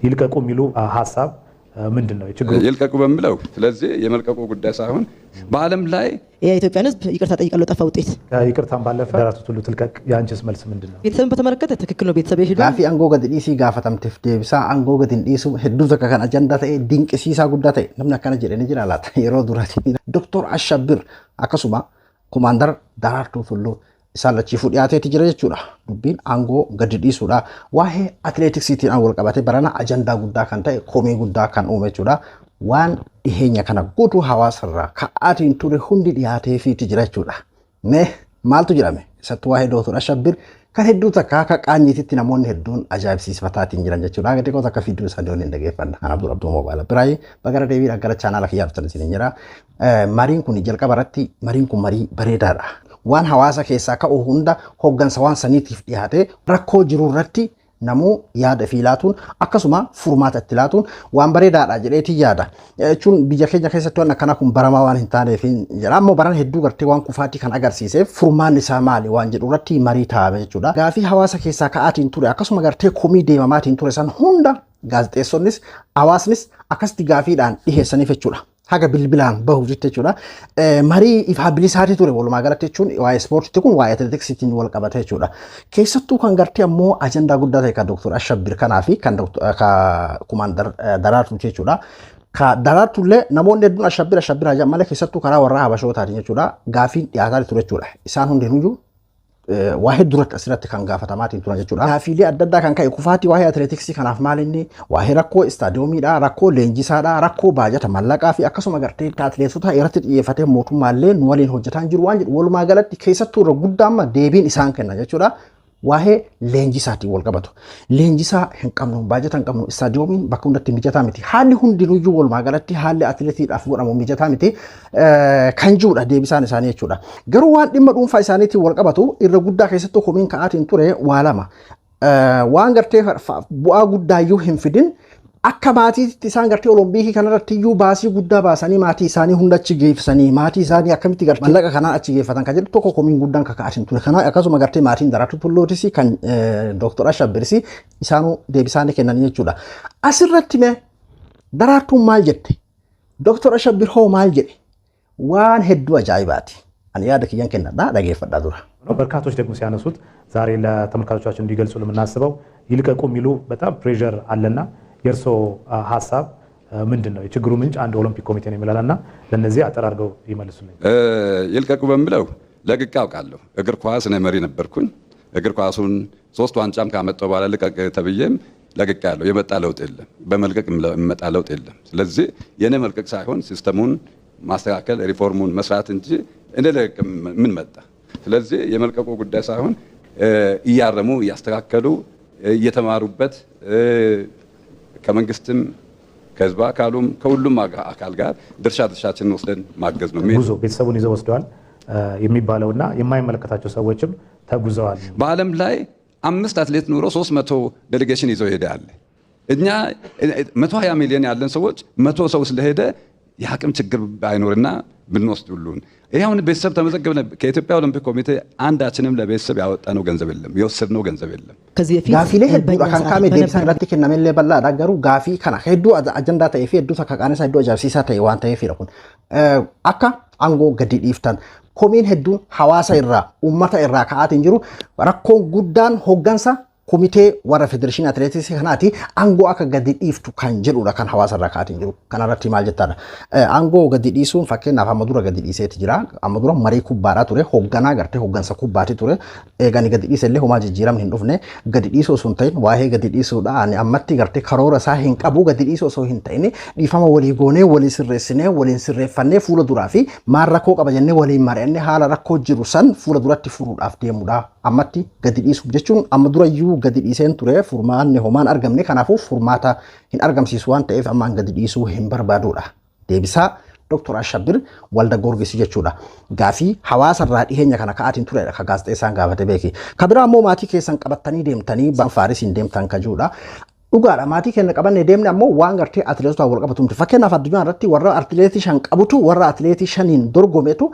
ይልቀቁ የሚሉ ሀሳብ ምንድን ነው የችግሩ? ይልቀቁ በሚለው ስለዚህ የመልቀቁ ጉዳይ ሳይሆን በዓለም ላይ የኢትዮጵያን ሕዝብ ይቅርታ ጠይቃለሁ። ጠፋ ውጤት ከይቅርታም ባለፈ ደራርቱ ቱሉ ትልቀቅ፣ የአንቺስ መልስ ምንድን ነው? ቤተሰብን በተመለከተ ትክክል ነው። ቤተሰብ ሄዷል። Gaafii aangoo gadi dhiisii gaafatamteef deebisaa aangoo gadi hin dhiisu hedduu takka kan ajandaa ta'e dinqisiisaa guddaa ta'e namni akkana jedhanii jira laata yeroo duraati. Doktor Ashabbir akkasuma Kumaandar Daraartuu Tulluu isaan lachiifuu dhiyaateeti jira jechuudha. Dubbiin aangoo gadi dhiisuudha. Waa'ee atileetiksiitiin wal qabate barana ajandaa guddaa kan ta'e komii guddaa kan uume jechuudha. Waan dhiheenya kana guutuu hawaasarraa ka'aatiin ture hundi dhiyaateefiiti jira jechuudha. Mee maaltu jedhame? Isattuu waa'ee Dooktor Ashabbir kan hedduu takka akka qaanyiititti namoonni hedduun ajaa'ibsiifataatiin jiran jechuudha. Gadi qoota akka fiiduu isaanii waliin dhageeffanna. Kan Abdul Abduu Moobaala Biraayee bagara deebiidhaan gara chaanaala kiyyaa dhuftan isiniin jira. Mariin kun jalqaba irratti mariin kun marii bareedaadha. Waan hawaasa keessaa ka'u hunda hooggansa waan saniitiif dhiyaate rakkoo jiru irratti namuu yaada fi laatuun akkasuma furmaata itti laatuun waan bareedaadha jedheetii yaada. Jechuun biyya keenya keessatti waan akkanaa kun baramaa waan hin taaneef jedha. Ammoo baran hedduu gartee waan kufaatii kan agarsiiseef furmaanni isaa maali waan jedhu irratti marii taa'ame jechuudha. Gaafii hawaasa keessaa ka'aatiin ture akkasuma gartee komii deemamaatiin ture san hunda gaazexeessonnis hawaasnis akkasitti gaafiidhaan dhiheessaniif jechuudha. Haga bilbilaan bahuuf jechuudha. Marii ifaa bilisaati ture walumaa galatti jechuun waa'ee ispoortiitti kun waa'ee atileetiksiitiin wal qabate jechuudha. Keessattuu kan gartee ammoo ajandaa guddaa ta'e kan Dooktor Ashabbir kanaa fi kan Kumaandar Daraartuu jechuudha. Ka Daraartuullee namoonni hedduun Ashabbir Ashabbir haa jedhan malee keessattuu karaa warra Habashootaatiin jechuudha gaafiin dhiyaataa ture jechuudha. Isaan hundinuyyuu waa hedduurratti asirratti kan gaafatamaatiin turan jechuudha. Gaafiilee adda addaa kan ka'e kufaatii waa'ee atileetiksii kanaaf maal inni waa'ee rakkoo istaadiyoomiidha, rakkoo leenjisaadha, rakkoo baajata mallaqaa fi akkasuma gartee atileetota irratti xiyyeeffatee mootummaallee nu waliin hojjetaa jiru waan jedhu walumaa galatti keessattuu irra guddaa amma deebiin isaan kenna jechuudha. Waa'ee leenjisaatiin wal qabatu. Leenjisaa hin qabnu, baajata hin qabnu, istaadiyoomiin bakka hundatti mijataa miti. Haalli hundinuyyuu walumaa galatti haalli atileetiidhaaf godhamu mijataa miti kan jirudha deebisaan isaanii jechuudha. Garuu waan dhimma dhuunfaa isaaniitiin wal qabatu irra guddaa keessattuu komiin ka'aatiin ture waa lama. Waan gartee bu'aa guddaayyuu hin fidin akka maatiitti isaan gartee olompikii kanarratti iyyuu baasii guddaa baasanii maatii isaanii hunda achi geessanii maatii isaanii akkamitti gartee mallaqa kanaan achi geeffatan kan jedhu tokko komiin guddaan kaka'atiin ture. Kana akkasuma gartee maatiin Daraartuu Tulluutis kan Dooktor Ashabbiris isaanuu deebisaanii kennanii jechuudha. Asirratti mee Daraartuun maal jette? Dooktor Ashabbir hoo maal jedhe? Waan hedduu ajaa'ibaati. Ani yaada kiyyan kennadhaa dhageeffadhaa dura. በርካቶች ደግሞ ሲያነሱት ዛሬ ለተመልካቾቻችን እንዲገልጹ የምናስበው ይልቀቁ የሚሉ በጣም ፕሬዠር አለና የእርስዎ ሀሳብ ምንድን ነው? የችግሩ ምንጭ አንድ ኦሎምፒክ ኮሚቴ ነው የሚላል እና ለእነዚህ አጠር አድርገው ይመልሱልኝ። ይልቀቁ በሚለው ለቅቄ አውቃለሁ። እግር ኳስ እኔ መሪ ነበርኩኝ። እግር ኳሱን ሶስት ዋንጫም ካመጣሁ በኋላ ልቀቅ ተብዬም ለቅቄያለሁ። የመጣ ለውጥ የለም። በመልቀቅ የሚመጣ ለውጥ የለም። ስለዚህ የእኔ መልቀቅ ሳይሆን ሲስተሙን ማስተካከል ሪፎርሙን መስራት እንጂ እኔ ለቅቄ ምን መጣ? ስለዚህ የመልቀቁ ጉዳይ ሳይሆን እያረሙ እያስተካከሉ እየተማሩበት ከመንግስትም ከህዝብ አካሉም ከሁሉም አካል ጋር ድርሻ ድርሻችንን ወስደን ማገዝ ነው። ጉዞ ቤተሰቡን ይዘው ወስደዋል የሚባለውና የማይመለከታቸው ሰዎችም ተጉዘዋል። በዓለም ላይ አምስት አትሌት ኑሮ 300 delegation ይዘው ሄደ አለ። እኛ 120 ሚሊዮን ያለን ሰዎች 100 ሰው ስለሄደ የአቅም ችግር ባይኖርና ብንወስድ ሁሉን ይሄ አሁን ቤተሰብ ተመዘገብነ። ከኢትዮጵያ ኦሎምፒክ ኮሚቴ አንዳችንም ለቤተሰብ ያወጣነው ገንዘብ የለም፣ የወሰድነው ገንዘብ የለም። ከዚህ በፊት Gaafiilee hedduudha በእኛ kan ሰዓት kaame deebisaan በነበረ irratti kennamellee bal'aadha garuu gaafii kana hedduu ajandaa ta'ee fi hedduu takka qaanisa hedduu ajaa'ibsiisaa ta'e waan ta'eefidha kun. Akka aangoo gadi dhiiftan komiin hedduun hawaasa irraa uummata irraa ka'aatiin jiru rakkoon guddaan hooggansa komitee warra federeeshinii atileetiksii kanaati aangoo akka gadi dhiiftu kan jedhudha kan hawaasa irraa ka'aatiin jiru. Kanarratti maal jettaadha? Aangoo gadi dhiisuun fakkeenyaaf amma dura gadi dhiiseeti jira. Amma dura marii kubbaadhaa ture hoogganaa gartee hooggansa kubbaati ture. Eegani gadi dhiise illee homaa jijjiiramni hin dhufne gadi dhiisuu osoo hin ta'in waa'ee gadi dhiisuudha. Ani ammatti gartee karoora isaa hin qabu gadi dhiisuu osoo hin ta'in dhiifama walii goonee walii sirreessinee waliin sirreeffannee fuula duraa fi maal rakkoo qaba jennee waliin mari'annee haala rakkoo jiru san fuula duratti furuudhaaf deemuudha. Ammatti gadi dhiisuuf jechuun amma durayyuu gadi dhiiseen ture furmaanni homaan argamne kanaafuu furmaata hin argamsiisu waan ta'eef ammaan gadi dhiisuu hin barbaaduudha. Deebisaa Dr. Ashabir Walda Goorgis jechuudha. Gaafii hawaasa irraa dhiheenya kana ka'aatiin turedha ka gaazexeessaan gaafate beeki. Ka biraa immoo maatii keessan qabattanii deemtanii Faarisiin deemtan ka jirudha. Dhugaadha maatii keenya qabannee deemne ammoo waan gartee atileetota wal qabatu miti. Fakkeenyaaf addunyaa irratti warra atileetii shan qabutu warra atileetii shaniin dorgometu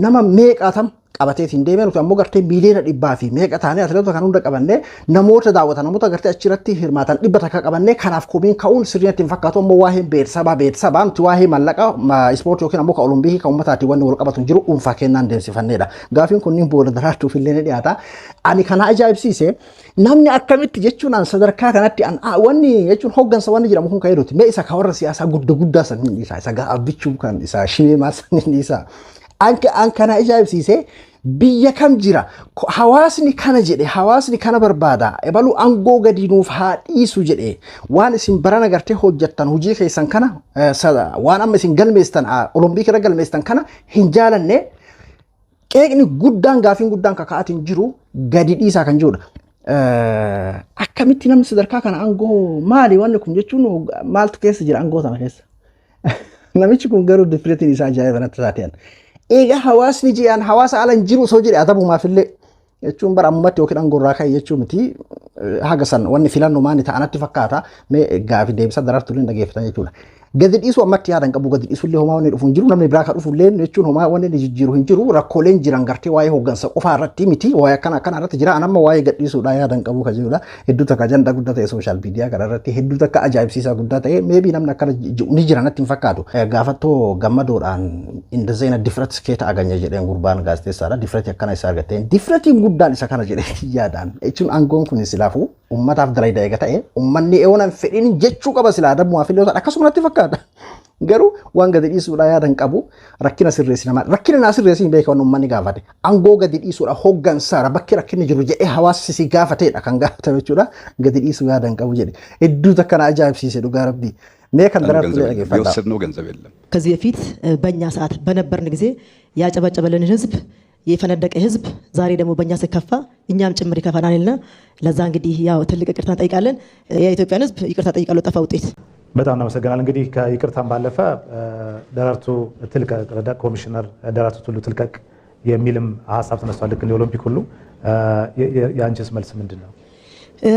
nama meeqaatam Qabateetiin deemee nuti ammoo gartee 100,000,000 fi meeqa taanee atileetota kan hunda qabannee, namoota daawwatan, namoota gartee achirratti hirmaatan 100 qabannee, kanaaf komiin ka'uun sirriitti hin fakkaatu. Ammoo waa'ee beeksabaa beeksabaa nuti waa'ee mallaqa ispoortii yookiin ammoo ka olompikii kan uummataatiin wanni wal qabatu hin jiru, dhuunfaa kennaan deemsifanneedha. Gaafiin kunniin booda Daraartuuf illee ni dhiyaata. Ani kana ajaa'ibsiise, namni akkamitti jechuun an sadarkaa kanatti an wanni jechuun hoggansa wanni jedhamu kun ka'ee mee isa ka warra siyaasaa guddaa guddaa san hin dhiisa, isa gaabbichuu kan isa shimee maal san hin dhiisa. An kana ajaa'ibsiise, biyya kam jira hawaasni kana jedhe, hawaasni kana barbaada, ebaluu aangoo gadi nuuf haa dhiisu jedhe, waan isin barana gartee hojjettan, hojii keessan kana, waan amma isin galmeestan, olompikii irra galmeestan kana hin jaalanne, qeeqni guddaan, gaafiin guddaan kaka'atiin jiru gadi dhiisaa kan jirudha. Akkamitti namni sadarkaa kana aangoo, maali wanni kun jechuun, maaltu keessa jira aangoo sana keessa? Namichi kun garuu difireetiin isaa ajaa'iba natti taateen. Egaa hawaasni ji'aan hawaasa ala hin jiru osoo jedhe adabumaafillee jechuun bara ammatti yookiin aangoo irraa ka'e jechuu miti, haga san wanni filannoo maani ta'anatti fakkaata, mee gaafii deebisa Daraartuu illee dhageeffatan jechuudha. Gadi dhiisuu ammatti yaadan qabu, gadi dhiisuu illee homaa wanni dhufu hin jiru, namni biraa kan dhufu illee jechuun homaa wanni inni jijjiiru hin jiru. Rakkooleen jiran gartee waa'ee hooggansa qofaa irratti miti, waa'ee akkana akkana irratti jira. Anamma waa'ee gadhiisuudhaa yaadan qabu kan jirudha. Hedduu takka ajandaa guddaa ta'e social media kana irratti, hedduu takka ajaa'ibsiisaa guddaa ta'e, maybe namni akkana ni jira natti hin fakkaatu. Gaafattoo gammadoodhaan እንደዚህ አይነት ድፍረት ከየት አገኘ jedheen, gurbaan gaazexeessaadha. Difrati akkana isa argatteen, difratiin guddaan isa kana jedhee yaadaan jechuun aangoon kun silaafuu ummataaf dalayda eega ta'e, ummanni eewonan fedhiin jechuu qaba silaa, adabumaaf illee akkasuma natti fakkaata. Garuu waan gadi dhiisuudha yaadan qabu, rakkina sirreessi namaa, rakkina naa sirreessi hin beekan. Ummanni gaafate aangoo gadi dhiisuudha, hooggansaara bakki rakkinni jiru jedhee hawaasni si gaafateedha kan gaafatame jechuudha. Gadi dhiisuu yaadan qabu jedhe, hedduu takka na ajaa'ibsiise dhugaa rabbii. Mee kan Daraartuu ገንዘብ የለም። dhaggeeffadhaa. የወሰድነው ገንዘብ የለም። ከዚህ በፊት በእኛ ሰዓት በነበርን ጊዜ ያጨበጨበልን ህዝብ፣ የፈነደቀ ህዝብ ዛሬ ደግሞ በእኛ ሲከፋ እኛም ጭምር ይከፋናልና ለዛ እንግዲህ ያው ትልቅ ይቅርታ እንጠይቃለን። የኢትዮጵያን ህዝብ ይቅርታ ጠይቃለሁ። ጠፋ ውጤት በጣም እናመሰግናል። እንግዲህ ከይቅርታም ባለፈ ደራርቱ ትልቀቅ፣ ኮሚሽነር ደራርቱ ቱሉ ትልቀቅ የሚልም ሀሳብ ተነስቷል። ልክ እንደ ኦሎምፒክ ሁሉ የአንቺስ መልስ ምንድን ነው?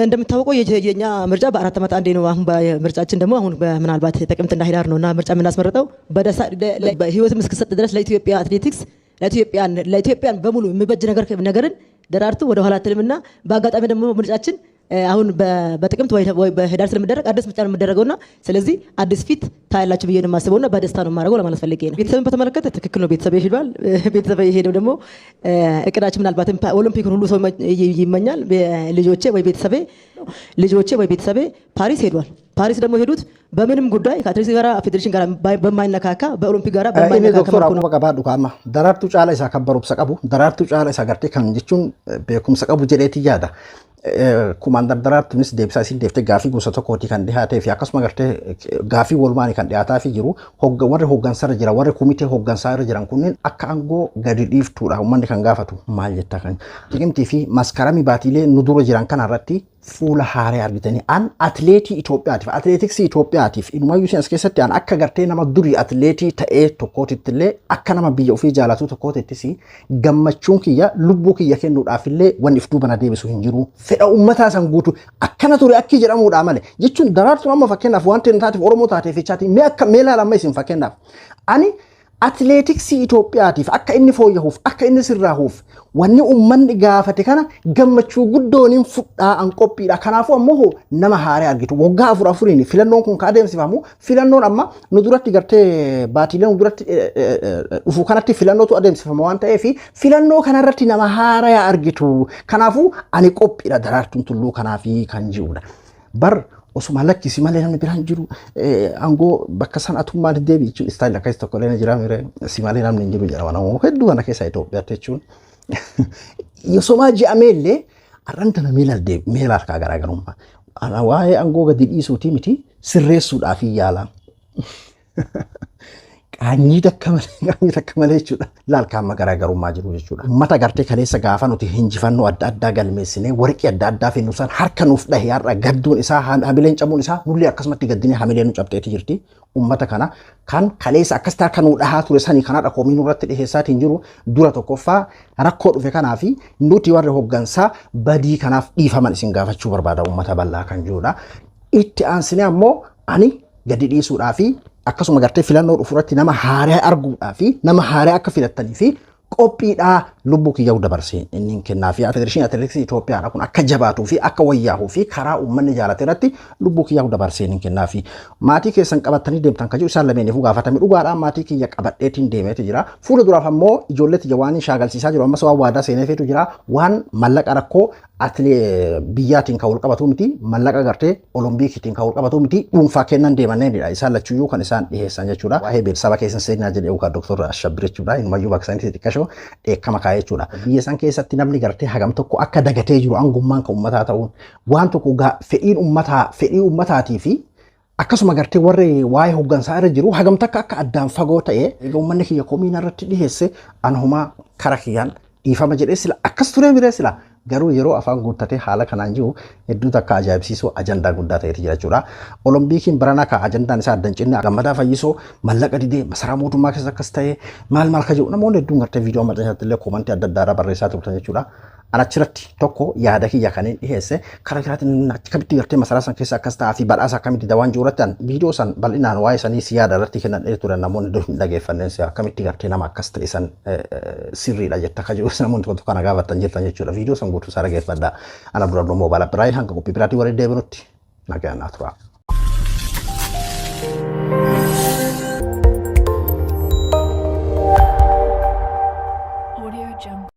እንደምታወቀው የኛ ምርጫ በ4 ዓመት አንዴ ነው። አሁን በምርጫችን ደግሞ አሁን ምናልባት ጥቅምትና ህዳር ነው እና ምርጫ የምናስመርጠው በህይወትም እስክሰጥ ድረስ ለኢትዮጵያ አትሌቲክስ፣ ለኢትዮጵያን በሙሉ የሚበጅ ነገርን ደራርቱ ወደ ኋላ አትልምና በአጋጣሚ ደግሞ ምርጫችን አሁን በጥቅምት ወይ በህዳር ስለሚደረግ አዲስ ምርጫ ነው የሚደረገውና ስለዚህ አዲስ ፊት ታያላችሁ ብዬ ነው የማስበውና በደስታ ነው የማደርገው ለማለት ፈልጌ ነው። ቤተሰብን በተመለከተ ትክክል ነው። ቤተሰብ ሄዷል። ቤተሰብ የሄደው ደግሞ እቅዳችን ምናልባትም ኦሎምፒክን ሁሉ ሰው ይመኛል። ልጆቼ ወይ ቤተሰቤ፣ ልጆቼ ወይ ቤተሰቤ ፓሪስ ሄዷል። ፓሪስ ደግሞ የሄዱት በምንም ጉዳይ ከአትሌቲክስ ጋር ፌዴሬሽን ጋር በማይነካካ፣ በኦሎምፒክ ጋር Inni በማይነካካ doktora መልኩ ነው። akkuma qabaadhu kaama Daraartuu caala isaa kan barumsa qabu, Daraartuu caala isaa gartee kan jechuun beekumsa qabu jedheeti yaada. Kumaandar Daraartuunis deebisaa isin deeftee gaafii gosa tokkooti kan dhiyaatee fi akkasuma gartee gaafii walumaanii kan dhiyaataa fi jiru, warri hooggansarra jira, warri komitee hooggansaa irra jiran kunneen akka aangoo gadi dhiiftuudha uummanni kan gaafatu, maal jettaa kan Xiqimtii fi Maskaramii baatiilee nu dura jiran kana irratti fuula haaraa argitanii, an atileetii Itoophiyaatiif, atileetiksii Itoophiyaatiif, inumayyuu isin as keessatti an akka gartee nama durii atileetii ta'ee tokkootitti illee, akka nama biyya ofii jaalatu tokkootittis, gammachuun kiyya lubbuu kiyya kennuudhaaf illee wanni if duuba na deebisu hin jiru. Fedha uummataa san guutu akkana ture akki jedhamuudha malee jechuun Daraartuun amma fakkeenyaaf wanti hin taateef Oromoo taateef jechaati, mee akka mee ilaala amma isin fakkeenyaaf ani atileetiksii Itoophiyaatiif akka inni fooyya'uuf, akka inni sirraahuuf wanni uummanni gaafate kana gammachuu guddooniin fudhaa, an qophiidha. Kanaafuu ammoo nama haaraa argitu. Waggaa afur afuriin filannoon kun kan adeemsifamu, filannoon amma nu duratti gartee baatiilee nu duratti dhufu kanatti filannootu adeemsifama waan ta'eef, filannoo kanarratti nama haaraa argitu. Kanaafuu ani qophiidha Daraartuun Tulluu kanaafi kan ji'udha. Bar osuma lakkisi malee namni biraan jiru aangoo bakka san atummaan deebi jechuun style akkasii tokko illee ni jira mire, si malee namni hin jiru jedhama namoota hedduu kana keessa Itoophiyaatti jechuun. Yosomaa ji'amee illee arran tana meela harkaa garaagarummaa. Waa'ee aangoo gadi dhiisuutii miti, sirreessuudhaaf yaala. Qaanyii takka malee, qaanyii takka malee jechuudha. Laal kaamma garaagarummaa jiru jechuudha. Uummata gartee kaleessa gaafa nuti hinjifannoo adda addaa galmeessinee warqii adda addaa finnu san harka nuuf dhahe, har'a gadduun isaa, hamileen cabuun isaa, nullee akkasumatti gaddinee hamileen nu cabxeeti jirti. Uummata kana kan kaleessa akkasitti harka nuu dhahaa ture sanii kanadha komii nurratti dhiheessaatiin jiru. Dura tokkoffaa rakkoo dhufe kanaa fi nuti warri hooggansaa badii kanaaf dhiifaman isin gaafachuu barbaada uummata bal'aa kan jirudha. Itti aansinee ammoo ani gadi dhiisuudhaa fi akkasuma gartee filannoo dhufu irratti nama haaraa arguudhaa fi nama haaraa akka filattanii fi Qophiidhaa lubbuu kiyya dabarsee inni kennaa fi Federeeshinii Atileetiksii Itoophiyaadha kun akka jabaatuu fi akka wayyaahuu fi karaa uummanni jaalate irratti lubbuu kiyya dabarsee inni kennaa fi maatii keessan qabattanii deemtan kan jiru isaan lameeniifuu gaafatame. Dhugaadhaan maatii kiyya qabadheetiin deemeeti jira. Fuula duraaf ammoo ijoollee tiyya waan shaagalsiisaa jiru, ammas waan waadaa seeneefeetu jira. Waan mallaqa rakkoo atilee biyyaatiin kan wal qabatu miti, mallaqa gartee Olompiikiitiin kan wal qabatu miti, dhuunfaa kennan deemanneenidha isaan lachuyyuu kan isaan dhiheessan jechuudha. Waa'ee beeksisa keessan seenaa jedhee ukaa Dooktor Ashabbir jechuudha. Inumayyuu bakka isaaniitti xiqqashoo dheekkama kaa'ee jechuudha. Biyya san keessatti namni gartee hagam tokko akka dagatee jiru angummaan kan uummataa ta'uun waan tokko fedhiin uummataa fedhii uummataatii fi akkasuma gartee warri waa'ee hooggansaa irra jiru hagam takka akka addaan fagoo ta'e. Egaa uummanni kiyya komiina irratti dhiheesse, anumaa kara kiyyaan dhiifama jedhee sila akkas turee miree sila, garuu yeroo afaan guuttatee haala kanaan jiru hedduu takka ajaa'ibsiisoo ajandaa guddaa ta'eeti jira jechuudha. Olompiikiin baranaa ka ajandaan isaa addan cinne Gammadaa Fayyisoo mallaqa didee masaraa mootummaa keessa akkas ta'ee maal maal ka jiru namoonni hedduun gartee viidiyoo maxxansaatti illee koomantii adda addaa irra barreessaa turtan jechuudha. An achirratti tokko yaada kiyya kanneen dhiheesse, karaa biraatiin akkamitti gartee masaraa san keessa akkas ta'aa fi badhaasa akkamitti dawaan jiru irratti viidiyoo san bal'inaan waa'ee sanii si yaada irratti kennan turan. Namoonni iddoo hin dhageeffanneen si akkamitti gartee nama akkas ta'e san sirriidha jetta ka jiru namoonni tokko kana gaafattan jirtan jechuudha. Viidiyoo san guutuu isaa dhageeffadha. Ana dura moobaala biraa hanga qophii biraatiin waliin deebinutti nagaan naa tura.